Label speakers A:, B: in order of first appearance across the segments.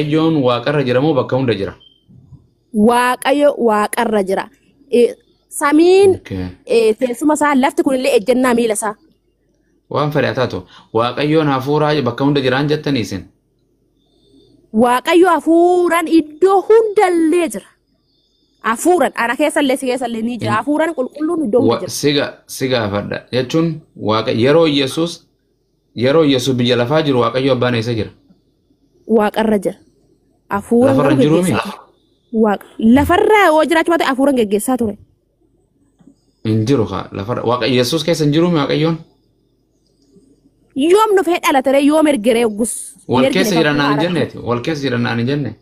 A: Waaqayyoon waaqarra jira moo bakka hunda jira?
B: Waaqayyo waaqarra jira. Samiin
A: Okay.
B: teessuma isaa, lafti kunillee ejjennaa miila isaa.
A: Waan fedhe haa taatu. Waaqayyoon hafuuraa bakka hunda jiraan jettanii isin.
B: Waaqayyo hafuuraan iddoo hundallee jira. Hafuuraan ana keessallee si keessallee ni jira. Hafuuraan qulqulluun iddoo hunda jira.
A: Si gaafadha jechuun waaqa yeroo Yesuus biyya lafaa jiru Waaqayyo abbaan eessa jira?
B: Waaqarra jira. Hafuuraan
A: Lafarra
B: garuu
A: hin jiruumi?
B: geggeessaa ture. Waaqa lafarra yoo jiraachuu baate hafuuraan geggeessaa ture.
A: Hin jiru kaa lafarra. Waaqa Yesuus keessa hin jiruumi Waaqayyoon?
B: Yoom dhufee dhalatee, yoom ergeree gus?
A: Wal keessa jiran naan hin jenneeti. Wal keessa jiran naan hin jenne.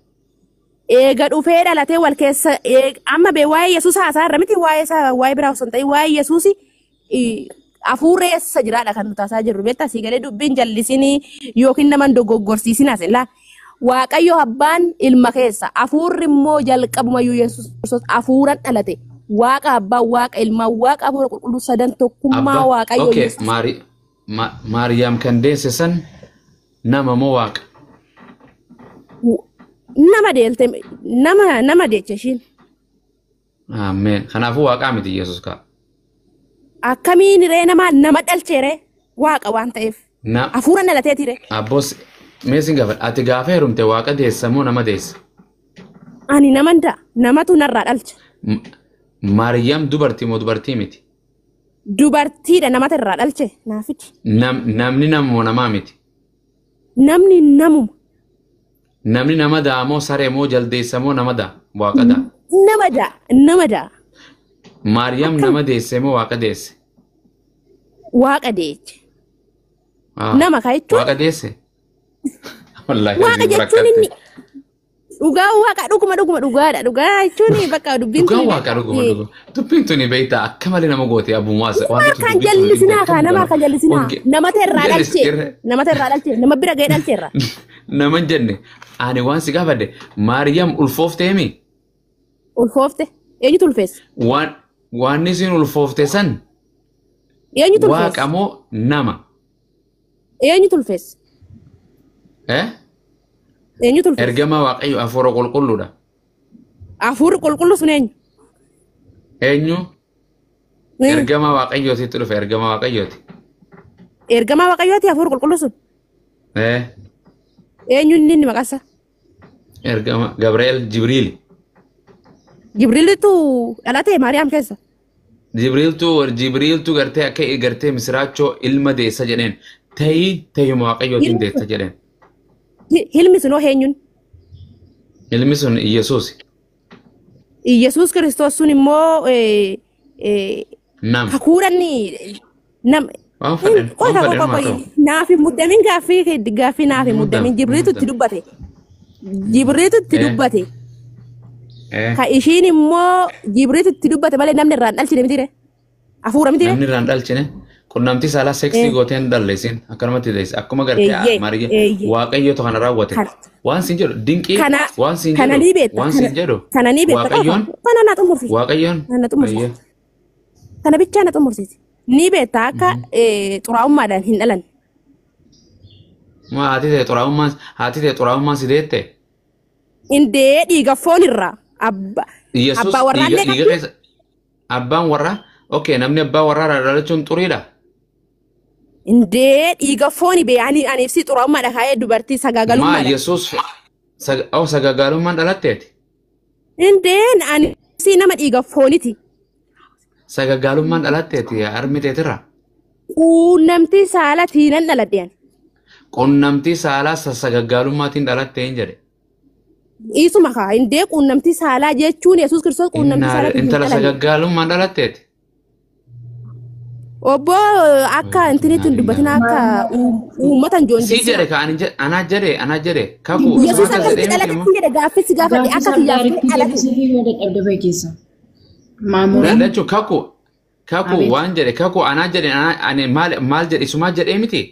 B: Eega dhufee dhalatee wal keessa amma bee waa'ee Yesuus haasaa irra miti, waa'ee isaa waa'ee biraa osoo hin ta'in waa'ee Yesuus hafuurri eessa jiraadha kan nuti haasaa jirru, beektaa? Sii galee dubbiin jallisinii yookiin nama hin dogoggorsiisin as laa. Waaqayyo abbaan ilma keessa, hafuurri immoo jalqabumayyuu Yesuus Kiristoos hafuuran dhalate. Waaqa abbaa, Waaqa ilmaa, Waaqa hafuura qulqulluu sadan tokkummaa
A: Abbaa
B: Waaqayyo
A: okay.
B: Yesuus.
A: Maariyaam kan deesse san nama moo Waaqa?
B: Nama deelte, nama deeche ishiin.
A: Ameen. Kanaafuu Waaqaa miti Yesuus kaa.
B: Akkamiin ree? Nama dhalcheere Waaqa waan ta'eef.
A: Na
B: Hafuura dhalateeti ree.
A: Abboos mee sin gaafadha. Ati gaafa heerumte Waaqa deessa moo nama deessa?
B: Ani naman da'a. Namatu narraa dhalcha.
A: Maariyaam dubartii moo dubartii miti?
B: Dubartiidha, namatu irraa dhalche naafiti.
A: Namni nama moo namaa miti?
B: Namni namuma.
A: Namni nama da'a moo saree moo jaldeessa moo nama da'a? Waaqa da'a.
B: Nama da'a. Nama da'a.
A: Maariyaam nama deesse moo Waaqa deesse?
B: Waaqa deeche.
A: Ah,
B: Nama ka jechuun
A: Waaqa deesse? Wallaahi
B: Waaqa
A: asiin
B: jechuun
A: rakkate.
B: Inni dhugaa Waaqa dhuguma dhuguma dhugaadha. Dhugaa jechuun bakka dubbiin
A: Dhugaa
B: tuni
A: Waaqa dhuguma dhuguma. Dubbiin tuni beektaa akka malee nama goote abbumaas.
B: Nama kan jallisinaa kaa, nama kan jallisinaa. Namata irraa dhalche. Namata irraa dhalche. Nama bira ga'ee dhalche irraa.
A: Nama hin jenne, ani waan si gaafadhe, Maariyaam ulfoofteemi?
B: Ulfoofte. Eenyutu ulfeesse?
A: Waan isin ulfoofte san
B: Eenyutu ulfeesse?
A: Waaqa moo nama?
B: Eenyutu ulfeesse?
A: Eh?
B: Eenyutu ulfeesse?
A: Ergama Waaqayyo hafuura qulqulluudha.
B: Hafuurri qulqullu sun eenyu?
A: Eenyu? Ergama Waaqayyootitti dhufe, ergama Waaqayyooti.
B: Ergamaa Waaqayyooti hafuurri qulqullu sun.
A: Eh?
B: Eenyu inni maqaansa?
A: Ergama Gabri'eel, Jibriil.
B: Jibriilitu dhalate Maariyaam keessa.
A: Jibriiltu gartee akka gartee misiraachoo ilma deessa jedheen. Ta'ii ta'uma Waaqayyootiin deessa jedheen.
B: Ilmi sunoo eenyuun?
A: Ilmi sun Iyyasuus.
B: Iyyasuus Kiristoos sun immoo
A: Nama.
B: Kakuudhaan nam.
A: Waan fedhan
B: Qoy
A: waan
B: qoy
A: fedhan haa
B: qoy
A: ta'u.
B: Naaf hin muddamin, gaaffii naaf hin muddamin. Jibriitu itti dubbate. Jibriitu itti dubbate.
A: Eh.
B: Ka ishiin immoo Jibriitu itti dubbate malee namni irraa hin dhalchine miti ree? Hafuura miti ree?
A: Namni irraa hin dhalchine, qunnamtii saalaa seksii gooteen hin dhalle, isin akkanumatti deesse akkuma gartee Maariyaam Waaqayyootu kana raawwate. Waan siin jedhu dinqii
B: Kana
A: waan siin
B: kana
A: jedhu
B: ni beekta.
A: waan
B: Kana
A: siin jedhu
B: kana ni beekta qofa.
A: Waaqayyoon
B: Kana na xumursiisi.
A: Waaqayyoon
B: Kana xumursiisi.
A: Ayyee.
B: Kana bichaa na xumursiisi. Ni beekta akka xuraa'ummaadhaan hin dhalanne.
A: Maa haati ta'e xuraa'ummaan si deette?
B: Indee, dhiiga foon irraa abba
A: Yesuus
B: abbaa
A: dhiiga
B: warraallee
A: dhiiga
B: qabdi.
A: keessa abbaan warraa, okay, namni abbaa warraa irraa dhalachuun xuriidha.
B: Indee, dhiiga fooni bee ani ibsi xuraa'ummaadha kaa'ee dubartii
A: Maa
B: sagaagalummaadha.
A: Yesuus oh, sagaagalummaan dhalatteeti.
B: Indee, ani ibsi nama dhiiga fooniti.
A: Sagaagalummaan dhalatteeti harmi teetirra.
B: Quunnamtii saalaatiin dhaladhe ani.
A: Quunnamtii saalaa sagaagallummaatiin dhalatte hin jedhe.
B: Isuma kaa, indee, quunnamtii saalaa jechuun Yesuus Kiristoos quunnamtii saalaatiin hin
A: Intala
B: dhalanne.
A: sagaagalummaan dhalatteeti.
B: Obbo, akka intinitti hin dubbatin, akka uummata hin
A: Si
B: joonjessin.
A: jedhe ka ani anaa jedhe kakuu
B: Yesuus
A: isuma akkas
B: akkasitti
A: jedhee miti
B: dhalate
A: immoo.
B: jedhe, gaaffii si gaafadhe
C: Gaaffii
B: akka
C: isaa
B: kiyyaaf
C: directii
B: dhalate.
C: deebisee yoo dadhabde bahe keessa. Maamuraa.
A: Jechuun kakuu
C: Abeet.
A: waan jedhe kakuu anaa jedhe ani maal jedhe, isumaa jedhee miti.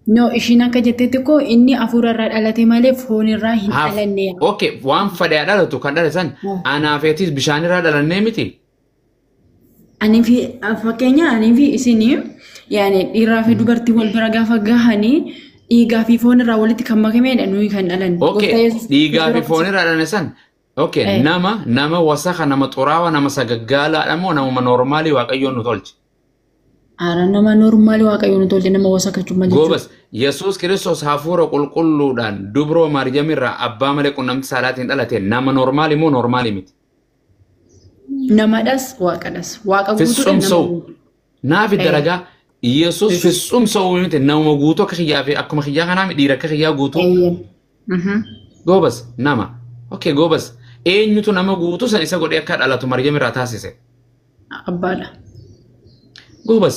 C: No, ishiin akka jettetti koo inni hafuura irraa dhalate malee foon irraa hin
A: Haaf
C: dhalanne.
A: okay, waan fedhe dhalatu kan dhalate san anaa feetis bishaanirraa dhalannee miti.
C: Ani fi fakkeenya ani fi isinii yaani dhiiraa fi dubartii wal bira gaafa gahanii Dhiigaa fi foon irraa walitti kan makameedha nuyi kan dhalanne.
A: Okay,
C: Gooftaa Yesuus
A: dhiigaa fi
C: Kiristoos
A: foon irraa dhalanne san. Okay, nama wasaka, nama xuraawaa, nama sagaggaalaadha moo namuma noormaalii Waaqayyoon nu tolche?
C: Haara nama noormaali Waaqayyoon nu tolche nama wasakachuu maal jechuudha?
A: Goobas, Yesuus Kiristoos hafuura qulqulluudhaan dubroo Maariyaam irraa abbaa malee qunnamtii saalaatiin dhalate nama noormaalii moo noormaalii miti?
C: Namadhas waaqadhas. Waaqa guutuudha
A: Fitsum
C: nama
A: ሰው
C: guutuu.
A: Naafi dalagaa Yesuus ፍጹም ሰው miti nama guutuu akka kiyyaa fi akkuma kiyyaa kanaa dhiira akka kiyyaa guutuu.
C: Eeyyee.
A: Goobas nama. Okay, goobas. Eenyutu nama guutuu san isa godhee akka dhalatu Maariyaam irraa taasise?
C: Abbaadha.
A: Goobas.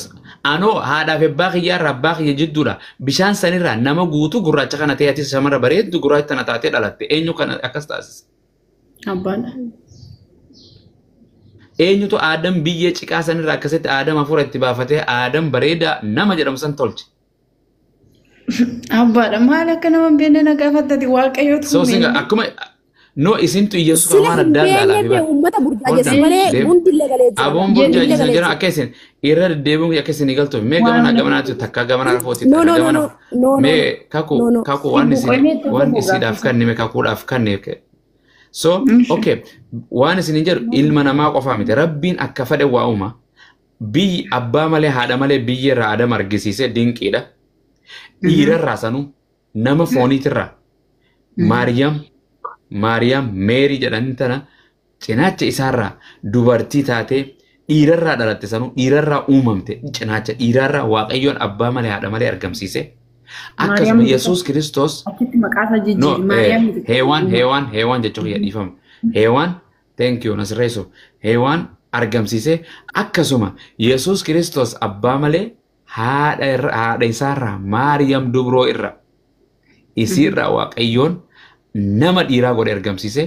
A: Anoo haadhaa fi abbaa kiyyaa irraa abbaa kiyya jidduudha. Bishaan sanirraa nama guutuu gurraacha kana ta'e atis shamarra bareeddu gurraacha tana taatee dhalatte. Eenyu kana akkas taasise?
C: Abbaadha.
A: Eenyutu Aadam biyyee ciqaa sanirraa akkasitti Aadam hafuura itti baafatee Aadam bareedaa nama jedhamu san tolche?
C: Abbaadha. Maal akka nama hin beekne na gaafattati Waaqayyootu
A: So singa
C: uume.
A: akkuma no isintu Yesuus
B: Sila
A: waan
B: hin
A: addaa ilaalaa
B: beekne
A: fi
B: bee
A: bara.
B: uummata burjaajesse
A: Hold on.
B: malee
A: Deem.
B: hundillee galee jira.
A: Aboon
B: Hundillee
A: burjaajisa
B: galee
A: jira
B: jira.
A: akka isin irra deddeebiin akka isin galtuuf mee
C: Waan
A: gamana
C: nama
A: gamanaatti takka gamana rafooti
B: No
A: takka
B: no no
A: gamana
B: no no no
A: mee kaku
B: no no.
A: kaku waan
C: Sibu
A: isin
C: qo'imee itti
A: waan
C: fufu
A: isiidhaaf
C: gaafisa.
A: kennime kakuudhaaf kenne. So okay, waan isin jedhu ilma namaa qofaa miti rabbiin akka fedhe waa uuma biyyi abbaa malee haadha malee biyya irraa Adam argisiise dinqiidha. Dhiirarraa sanuu nama fooniitirraa Maariyaam Meerii jedhanii tana cinaacha isaarraa dubartii taatee dhiirarraa dhalatte sanuu dhiirarraa uumamte cinaacha dhiirarraa Waaqayyoon abbaa malee haadha malee argamsiise. Akkasuma
C: Maariyaam
A: Yesuus Kiristoos
C: achitti maqaa isaa
A: no
C: jijjiiri. Maariyaam miti.
A: Heewaan jechuu kiyya dhiifama. Heewaan thank you nasirreessu. Heewaan argamsiise akkasuma Yesuus Kiristoos abbaa malee haadha isaarraa Maariyaam dubroo irra isiirraa Waaqayyoon nama dhiiraa godhe argamsiise.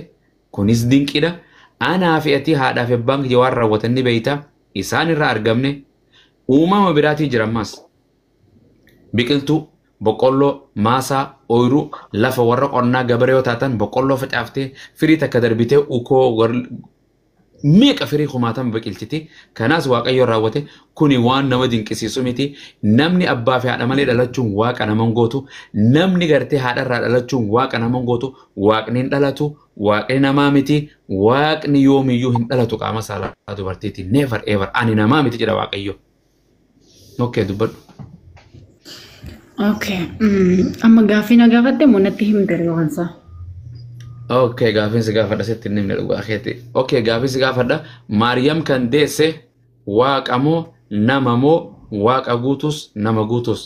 A: Kunis dinqiidha. Anaa fi ati haadhaa fi abbaan kiyya waan raawwatan ni beeyta. Isaan irraa argamne uumama biraatii jira ammas. Biqiltuu, boqqolloo, maasaa, ooyiruu, lafa warra qonnaa gabaree yoo taatan boqqolloo facaaftee firii takka darbitee ukoo meeqa firii kumaatan biqilchiti. Kanaas Waaqayyoon raawwate kuni waan nama dinqisiisu miti. Namni abbaa fi haadha malee dhalachuun waaqa nama hin gootu. Namni gartee haadharraa dhalachuun waaqa nama hin gootu. Waaqni hin dhalatu. Waaqni namaa miti. Waaqni yoomiyyuu hin dhalatu qaama saalaa dubartiiti. Never ever. Ani namaa miti jedha Waaqayyo. Okay, dubbadhu.
C: Okay. Amma gaaffii na gaafatte moo natti himte yookaan?
A: Okay, gaafiin si gaafadha sitti hin himne dhugaa keeti. Okay, gaafiin si gaafadha. Maariyaam kan deesse waaqa moo nama moo waaqa guutus nama guutus?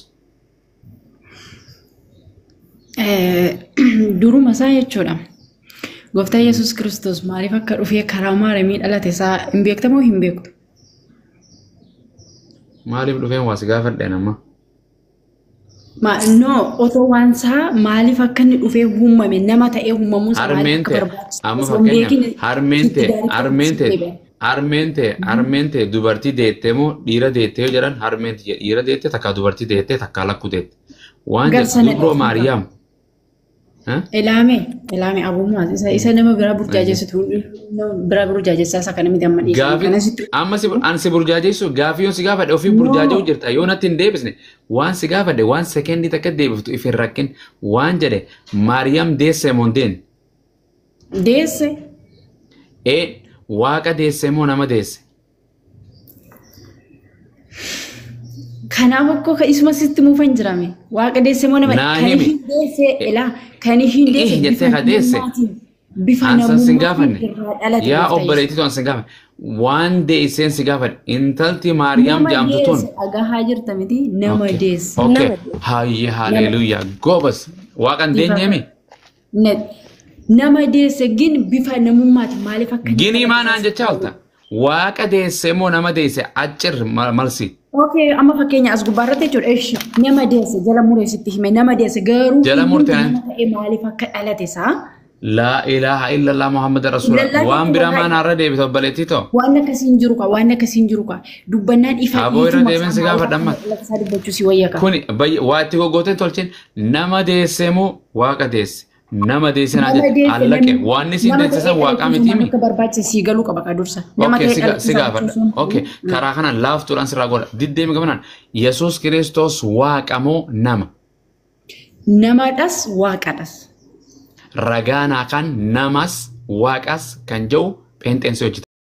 C: Duruma isaa jechuudha. Gooftaa Yesuus Kiristoos maaliif akka dhufee karaa Maariyaamii dhalate isaa hin beekta moo hin beektu?
A: Maaliif dhufeen waa si gaafadheen amma?
C: No, otoo waan isaa maaliif akka inni dhufee uumame nama ta'ee uumamuu isaa maaliif
A: Harmeen
C: akka
A: ta'e
C: barbaachisu
A: amma
C: osoo hin
A: fakkeenyaaf
C: beekin
A: harmeen
C: sitti
A: ta'e
C: daaritti
A: harmeen
C: sitti
A: ta'e
C: deebi'a.
A: harmeen ta'e harmeen ta'e dubartii deettee moo dhiira deettee yoo jedhan harmeen ta'e dhiira deettee takka dubartii deettee takka lakkuu deette. Waan jedhu
C: Garsana
A: dubroo
C: dha.
A: Maariyaam.
C: Ilaame, ilaame abuumaas isa nama biraa burjaajessitu nama biraa burjaajessaa isa kana miti amma dhiisanii
A: Gaafii
C: kana sitti.
A: amma si an si burjaajessu gaafii yoon si gaafadhe ofii burjaaja'u
C: No,
A: jirta yoo natti hin deebisne waan si gaafadhe waan sekendii takka deebiftu if hin rakkin waan jedhe Maariyaam deesse moo hin deenne?
C: Deesse.
A: Ee waaqa deesse moo nama deesse?
C: Kanaaf akka isuma sitti muufan jirame. Waaqa deesse moo nama
A: Naa
C: kan
A: himi.
C: ishiin deesse ilaa kan ishiin deesse
A: Eh jettee
C: bifa
A: ka deesse.
C: namummaatiin bifa
A: Ansan sin
C: namummaatiin
A: gaafanne.
C: irraa dhalate
A: Yaa
C: gooftaa Yesuus.
A: obboleettiitu ansan gaafanne. Waan deesseen si gaafadhe. Intalti Maariyaam
C: Nama
A: jedhamtu tun.
C: deesse dhagahaa jirta miti nama
A: Okay.
C: deesse.
A: Okay.
B: Nama deesse.
A: Hayyee haleluuyaa. Goobas. Waaqa hin deenyeemi.
C: Nama deesse gin bifa namummaatiin maaliif akka inni
A: Ginii
C: dhalate
A: maanaan jechaa oolta. Waaqa deesse moo nama deesse accir malsi.
C: Okay, amma fakkeenya as gubbaarratti jechuudha. Ishi nama deesse jala mureessitti hime nama deesse garuu
A: Jala
C: inni
A: murtee
C: nama ta'e maaliif akka dhalate isaa
A: Laa ilaaha illallah Muhammad rasuula.
C: Illallah
A: Waan
C: jechuun
A: biraa
C: wallahi
A: maanaarra deebite obboleettii too.
C: waan akkasii hin jiru ka waan akkasii hin jiru ka dubbannaan ifa
A: Aboo irra
C: dhiifuma
A: deebiin
C: isaa
A: si
C: maaliif
A: gaafadha
C: akka
A: ammas.
C: dhalate isaa dubbachuu si wayya ka.
A: Kuni waa itti goggooteen tolcheen nama deesse moo waaqa deesse? Nama deesse naa
C: Nama
A: jette
C: deesse
A: allaqe
C: namni
A: waan isin
C: nama
A: deessisan
C: ta'ee
A: waaqa
C: dhalachuun
A: miti
C: maal
A: mi?
C: akka barbaachise sii galuu qaba ka dursa. Nama
A: Okay,
C: ta'ee
A: si
C: dhalachuu isaa
A: gaafadha.
C: jechuun
A: Okay, karaa kanaan laaftuudhaan sirraa godha. Diddeemi gamanaan Yesuus Kiristoos waaqa moo nama?
C: Namadhas waaqadhas.
A: Ragaa naa kan namas waaqas kan jedhu pheenxeen si hojii